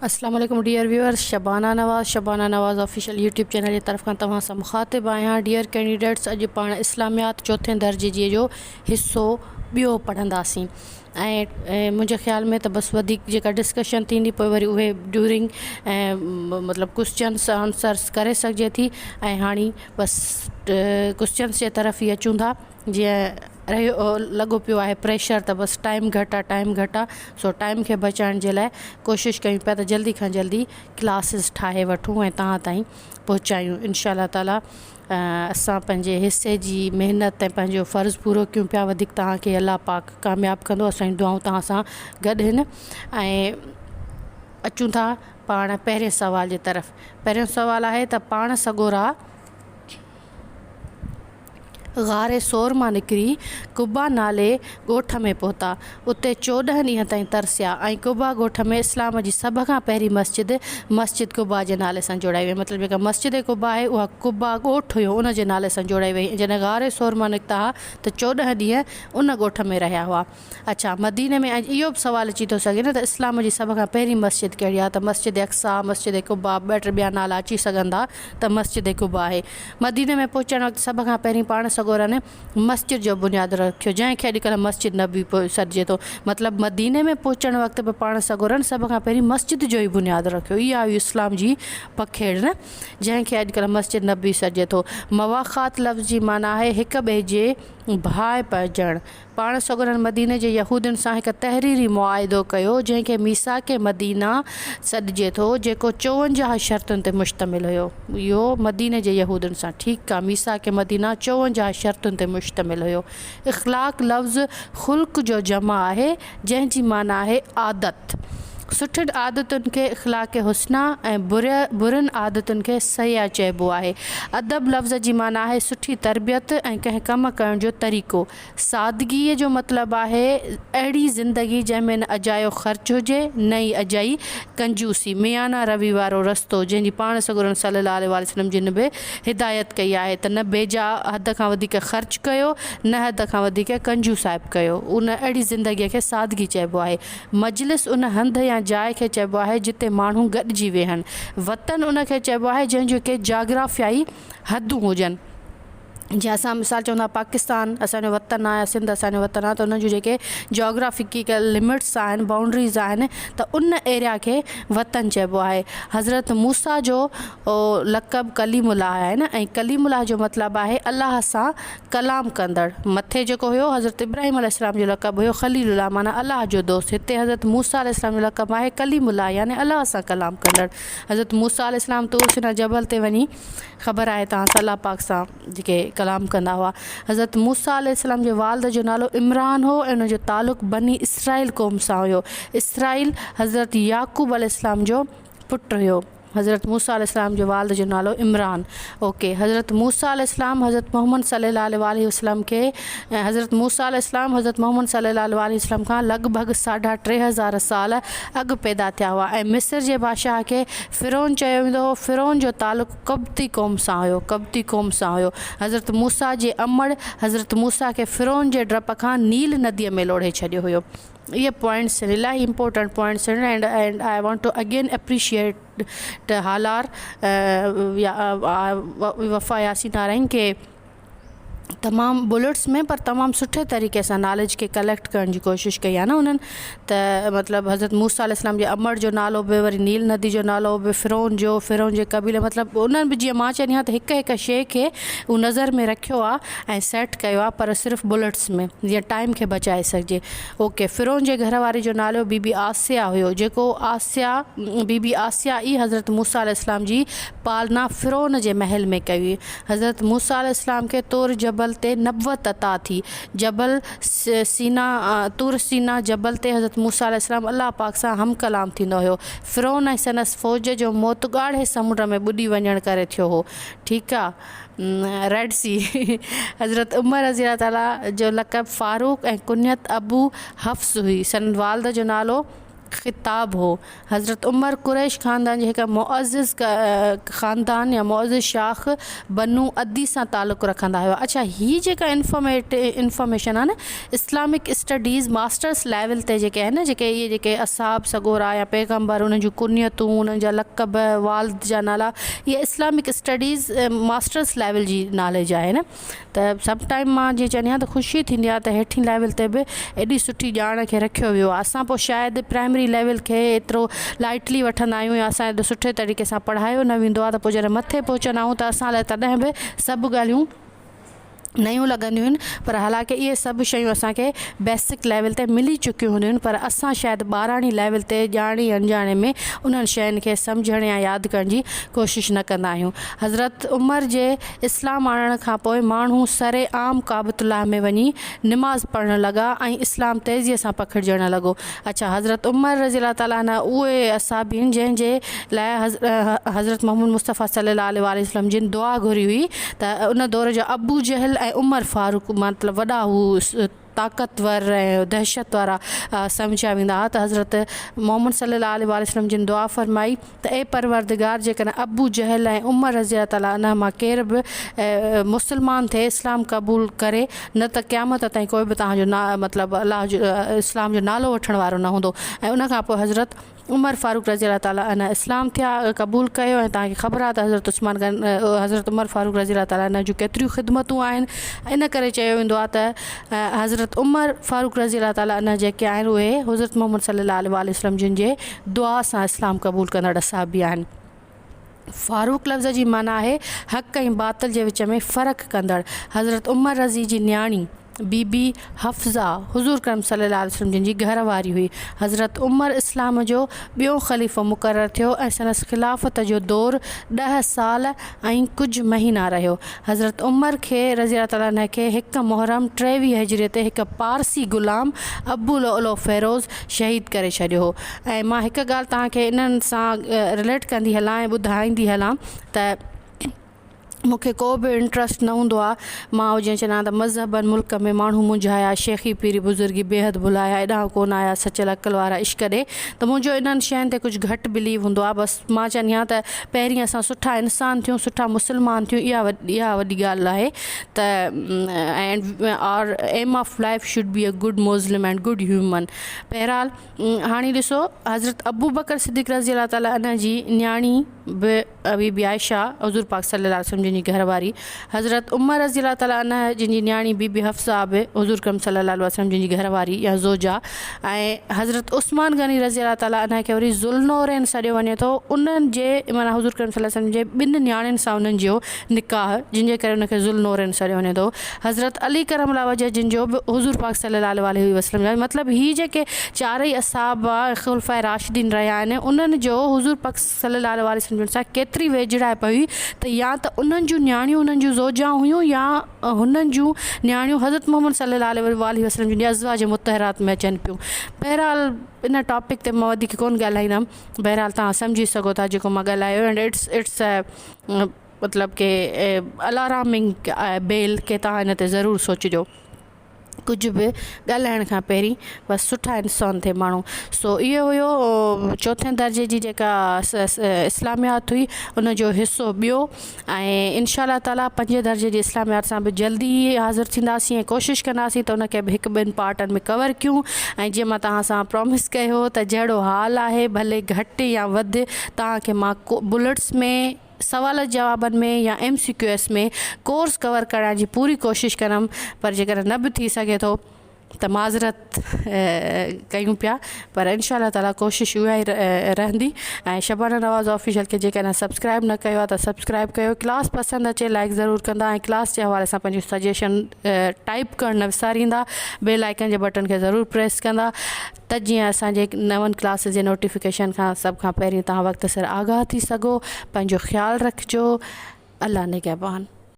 اسلام عليڪم dear viewers Shabana Nawaz Shabana Nawaz official YouTube channel جي طرف کان توهان سان مخاطب آهيان ڊيئر ڪينڊيڊيٽس اڄ پاڻ اسلاميات چوٿين درجي جي جو حصو ٻيو پڙهنداسين ۽ منهنجي خيال ۾ ته بس وڌيڪ جيڪا ڊسڪشن ٿيندي پوء وري اهي ڊيورنگ مطلب ڪوشچنس آنسرس ڪري سگهجي ٿي ۽ هاڻي بس ڪوشچنس جي طرف ئي اچون ٿا جيئن رهيو لڳو پيو آهي پريشر ته بس ٽائيم گهٽ آهي ٽائيم گهٽ آهي سو ٽائيم کي بچائڻ جي لاء ڪوشش ڪيون پيا ته جلدي کان جلدي ڪلاسز ٺاهي وٺون ۽ توهان تائين پهچايون انشاء الله تعالي اسان پنهنجي حصي جي محنت ۽ پنهنجو فرض پورو ڪيون پيا وڌيڪ توهان کي الله پاڪ ڪامياب ڪندو اسان جون دعائون توهان سان گڏ آهن ۽ اچون ٿا پاڻ پهرين سوال جي طرف پهريون سوال آهي ته پاڻ سڳورا غار ثور مان نڪري قبا نالي ڳوٺ ۾ پهتا. اتي 14 ڏينهن تائين ترسيا ۽ قبا ڳوٺ ۾ اسلام جي سڀ کان پهرين مسجد مسجد قبا جي نالي سان جوڙائي وئي. مطلب جيڪا مسجد قبا آهي اها قبا ڳوٺ هيو ان جي نالي سان جوڙائي وئي ۽ جڏهن غار ثور مان نڪتا ها ته 14 ڏينهن ان ڳوٺ ۾ رهيا هئا. اڇا مديني ۾ اڄ اهو به سوال اچي ٿو سگهي نه ته اسلام جي سڀ کان پهرين مسجد ڪهڙي آهي ته مسجد اقصيٰ، مسجد قبا ٻه ٽي ٻيا نالا اچي سگهن ٿا ته مسجد قبا آهي. مديني ۾ پهچڻ وقت سڀ کان پهرين پاڻ سڳورن مسجد جو بنياد رکيو جنهن کي اڄڪلهه مسجد نبوي سڏجي ٿو. مطلب مديني ۾ پهچڻ وقت به پاڻ سڳورن سڀ کان پهرين مسجد جو ئي بنياد رکيو. اها هئي اسلام جي پکيڙ نه جنهن کي اڄڪلهه مسجد نبوي سڏجي ٿو. مواخات لفظ جي معنيٰ آهي هڪ ٻئي جي ڀاء پئجڻ. پاڻ سڳورن مديني جي يهودين سان هڪ تحريري معاهدو ڪيو، جنهن کي ميثاق مدينه سڏجي ٿو، جيڪو 54 شرطن تي مشتمل هيو. اهو مديني جي يهودين سان ٺيڪ آ، ميثاق مدينه 54 شرطن تي مشتمل هيو. اخلاق لفظ خلق جو جمع آهي، جنهن جي معنيٰ آهي عادت. سٺين عادتن کي اخلاق حسنه ۽ برين عادتن کي سيئه چئبو آهي. ادب لفظ جي معنيٰ آهي سٺي تربيت ۽ ڪنهن ڪم ڪرڻ جو طريقو. سادگيء جو مطلب آهي اهڙي زندگي جنهن ۾ نه اجايو خرچ هجي نه ئي اجائي ڪنجوسي، ميانه روي وارو رستو جنهن جي پاڻ سڳورن صلي الله عليه واٰله وسلم جن به هدايت ڪئي آهي ته نه بيجا حد کان وڌيڪ خرچ ڪيو نه حد کان وڌيڪ ڪنجوسائپ ڪيو ان اهڙي زندگيء کي سادگي چئبو آهي. مجلس ان هنڌ يا جاء کي چئبو آهي جتي ماڻهو گڏجي ويهن. وطن ان کي چئبو آهي جنهن جون ڪي جاگرافيائي حدون هجن. جيئن اسان مثال چوندا پاڪستان اسان جو وطن آهي سنڌ اسان جو وطن آهي ته ان جون جيڪي جاگرافيڪل لمٽس آهن بائونڊريز آهن ته ان ايريا کي وطن چئبو آهي. حضرت موسيٰ جو لقب ڪليم الله آهي نه ۽ ڪليم الله جو مطلب آهي الله سان ڪلام ڪندڙ. مٿي جيڪو هيو حضرت ابراهيم عليه السلام جو لقب هيو خليل الله معنيٰ الله جو دوست. هتي حضرت موسيٰ عليه السلام جو لقب آهي ڪليم الله يعني الله سان ڪلام ڪندڙ. حضرت موسيٰ عليه السلام طور سينا جبل تي وڃي خبر آهي توهان سان الله پاڪ سان جيڪي ڪلام ڪندا هئا. حضرت موسيٰ عليه السلام جي والد جو نالو عمران هو ۽ ان جو تعلق بني اسرائيل قوم سان هيو. اسرائيل حضرت يعقوب عليه السلام جو پٽ هيو. حضرت موسيٰ عليه السلام جي والد جو نالو عمران اوڪي حضرت موسيٰ عليه السلام حضرت محمد صلي الله عليه واٰله وسلم کي حضرت موسيٰ عليه السلام حضرت محمد صلي الله عليه واٰله وسلم کان لڳ ڀڳ ساڍا 3000 سال اڳ پيدا ٿيا هئا ۽ مصر جي بادشاهه کي فرعون چيو ويندو هو فرعون جو تعلق قبطي قوم سان هيو قبطي قوم سان هيو حضرت موسيٰ جي امڙ حضرت موسيٰ کي فرعون جي ڊپ کان نيل نديء ۾ لوڙهي ڇڏيو هيو اهي پوائنٽس آهن الاهي امپورٽنٽ پوائنٽس آهن and and I want to again appreciate Halar يا وفا ياسين آرائين کي تمام بلٽس ۾ پر تمام سٺي طريقي سان ناليج کي ڪليڪٽ ڪرڻ جي ڪوشش ڪئي آهي نه انهن ته مطلب حضرت موسيٰ عليه السلام جي امڙ جو نالو به وري نيل ندي جو نالو به فرعون جو فرعون جي قبيلي مطلب انهن به جيئن مان چوندي آهيان ته هڪ هڪ شيء کي هو نظر ۾ رکيو آهي ۽ سيٽ ڪيو آهي پر صرف بلٽس ۾ جيئن ٽائيم کي بچائي سگهجي اوڪي فرعون جي گهر واري جو نالو بي بي آسيه هيو جيڪو آسيه بي بي آسيه ئي حضرت موسيٰ عليه السلام جي پالنا فرعون جي محل ۾ ڪئي هئي. حضرت موسيٰ عليه السلام کي طور جبل تي نبوت عطا ٿي. جبل سينا طور سينا جبل تي حضرت موسيٰ عليه السلام الله پاڪ سان هم ڪلام ٿيندو هيو. فرعون ۽ سندس فوج جو موت ڳاڙهي سمنڊ ۾ ٻڏي وڃڻ ڪري ٿيو هو. ٺيڪ آ. ريڊ سي حضرت عمر رضي الله تعالٰي جو لقب فاروق ۽ ڪنيت ابو حفص هئي. سندن والد جو نالو خطاب هو. حضرت عمر قريش خاندان جي هڪ معزز خاندان يا معزز شاخ بنو عدي سان تعلق رکندا هيا. اڇا هي جيڪا انفارميشن آهي نه اسلامڪ اسٽڊيز ماسٽرس ليول تي جيڪي آهن نه جيڪي اهي جيڪي اصحاب سڳورا يا پيغمبر انهن جون ڪنيتون انهن جا لقب والد جا نالا اهي اسلامڪ اسٽڊيز ماسٽرس ليول جي ناليج آهي نه. ته سم ٽائيم مان جيئن چوندي آهيان ته خوشي ٿيندي آهي ته هيٺين ليول تي به ايڏي سٺي ڄاڻ کي رکيو ويو آهي اسان پوء شايد پرائمري ليول کي ايترو لائيٽلي وٺندا آهيون يا اسان ايڏو سٺي طريقي سان پڙهايو نه ويندو آهي ته پوء جڏهن مٿي پهچندا آهيون ته اسان لاء تڏهن به سڀ ڳالهيون نيون لڳنديون آهن پر حالانڪه اهي سڀ شيون اسان کي بيسڪ ليول تي ملي چڪيون هونديون آهن پر اسان شايد ٻاراڻي ليول تي ڄاڻي اڻڄاڻي ۾ انهن شين کي سمجهڻ يا ياد ڪرڻ جي ڪوشش نه ڪندا آهيون حضرت عمر جي اسلام آڻڻ کان پوء ماڻهو سر عام ڪعبة الله ۾ وڃي نماز پڙهڻ لڳا ۽ اسلام تيزيء سان پکڙجڻ لڳو. اڇا حضرت عمر رضي الله تعالٰي عنه اهي اصحابي آهن جنهن جي لاء حضرت محمد مصطفيٰ صلي الله عليه واٰله وسلم جن دعا گهري هئي ته ان دور جا ابو جهل ۽ عمر فاروق مطلب وڏا هو طاقتور ۽ دهشت وارا سمجهيا ويندا هئا ته حضرت محمد صلي الله عليه واٰله وسلم جن دعا فرمائي ته اي پروردگار جيڪڏهن ابو جهل ۽ عمر رضي الله تعالٰي عنه مان ڪير به مسلمان ٿئي اسلام قبول ڪري نه ته قيامت تائين ڪوئي به توهان جو مطلب الله جو اسلام جو نالو وٺڻ وارو نه هوندو ۽ ان کان پوء حضرت عمر فاروق رضي الله تعالٰي عنه اسلام ٿيا قبول ڪيو ۽ توهان کي خبر آهي ته حضرت عثمان غني حضرت عمر فاروق رضي الله تعالٰي عنه جون ڪيتريون خدمتون آهن ان ڪري چيو ويندو آهي ته حضرت عمر فاروق رضي الله تعالٰي عنه جيڪي آهن اهي حضرت محمد صلي الله عليه واٰله وسلم جن جي دعا سان اسلام قبول ڪندڙ اصحابي آهن. فاروق لفظ جي معنيٰ آهي حق ۽ باطل جي وچ ۾ فرق ڪندڙ. حضرت عمر رضي جي نياڻي بي بي حفصه حضور ڪريم صلي الله عليه وسلم جن جي گهر واري هئي. حضرت عمر اسلام جو ٻيون خليفو مقرر ٿيو ۽ سندس خلافت جو دور ڏهه سال ۽ ڪجهه مهينا رهيو. حضرت عمر کي رضي الله تعالٰي عنه کي هڪ محرم 23 هجري تي هڪ پارسي غلام ابو لؤلؤ فيروز شهيد ڪري ڇڏيو هو ۽ مان هڪ ڳالهه توهان کي انهن سان رليٽ ڪندي هلان ۽ ٻڌائيندي هلان ته مون کي ڪو به انٽرسٽ نه هوندو آهي مان جيئن چوندا آهن ته مذهبن ملڪ ۾ ماڻهو منجهايا شيخي پيري بزرگي بيحد ڀلايا ايڏانهن ڪونه آيا سچل عقل وارا عشق ڏي ته منهنجو انهن شين تي ڪجهه گهٽ بليو هوندو آهي بس مان چوندي آهيان ته پهرين اسان سٺا انسان ٿيون سٺا مسلمان ٿيون اها اها وڏي ڳالهه آهي ته and our aim of life should be a good Muslim and good human بهرحال هاڻي ڏسو حضرت ابوبڪر صديق رضي الله تعالٰي عنه جي نياڻي به بي بي عائشه حضور پاڪ صلي الله عليه وسلم جن جي گهر واري حضرت عمر رضي الله تعالٰي عنه جن جي نياڻي بي بي حفصه به حضور ڪرم صلي الله عليه وسلم جن جي گهر واري يا زوجه ۽ حضرت عثمان غني رضي الله تعالٰي عنه کي وري ذوالنورين سڏيو وڃي ٿو انهن جي معنيٰ حضور ڪرم صلي الله عليه وسلم جي ٻن نياڻين سان انهن جو نڪاح جن جي ڪري ان کي ذوالنورين سڏيو وڃي ٿو. حضرت علي ڪرم الله وجهه جن جو به حضور پاڪ صلي الله عليه واٰله وسلم جا مطلب هي جيڪي چارئي اصحاب خلفاء راشدين رهيا آهن انهن جو حضور پاڪ صلي الله عليه واٰله وسلم جن سان ڪيتري ويجهڙائپ هئي ته يا ته انهن جون نياڻيون انهن جون زوجائون هيون يا هنن جون نياڻيون حضرت محمد صلي الله عليه واٰله وسلم جن جي ازواج مطهرات ۾ اچن پيون. بهرحال ان ٽاپڪ تي مان وڌيڪ ڪونه ڳالهائيندم بهرحال توهان سمجهي سگهو ٿا جيڪو مان ڳالهايو اينڊ it's it's مطلب ڪي الارامنگ بيل ڪي توهان ان تي ضرور سوچجو ڪجهه به ڳالهائڻ کان پهرين بس سٺا انسان ٿئي ماڻهو سو اهو هيو چوٿين درجي جي جيڪا اسلاميات هئي ان جو حصو ٻيو ۽ انشاء الله تعالي پنجين درجي جي اسلاميات سان به جلدي ئي حاضر ٿينداسين ۽ ڪوشش ڪنداسين ته ان کي به هڪ ٻن پارٽن ۾ ڪور ڪيون ۽ جيئن مان توهان سان پرامس ڪيو ته جهڙو حال آهي ڀلي گهٽ يا وڌ توهان کي مان بلٽس ۾ سوال جوابن ۾ يا M C Q S ۾ course cover ڪرڻ جي پوري ڪوشش ڪندم پر جيڪڏهن نه به ٿي سگهي ٿو ته معذرت ڪيون پيا پر انشاء الله تعالي ڪوشش اها ئي رهندي ۽ شبانه نواز آفيشل کي جيڪڏهن سبسڪرائب نه ڪيو آهي ته سبسڪرائب ڪيو ڪلاس پسند اچي لائڪ ضرور ڪندا ۽ ڪلاس جي حوالي سان پنهنجو سجيشن ٽائپ ڪرڻ نه وساريندا بيل آئيڪن جي بٽن کي ضرور پريس ڪندا ته جيئن اسان جي نون ڪلاسز جي نوٽيفڪيشن کان سڀ کان پهرين توهان وقت سر آگاهه ٿي سگهو. پنهنجو خيال رکجو. الله نگهبان.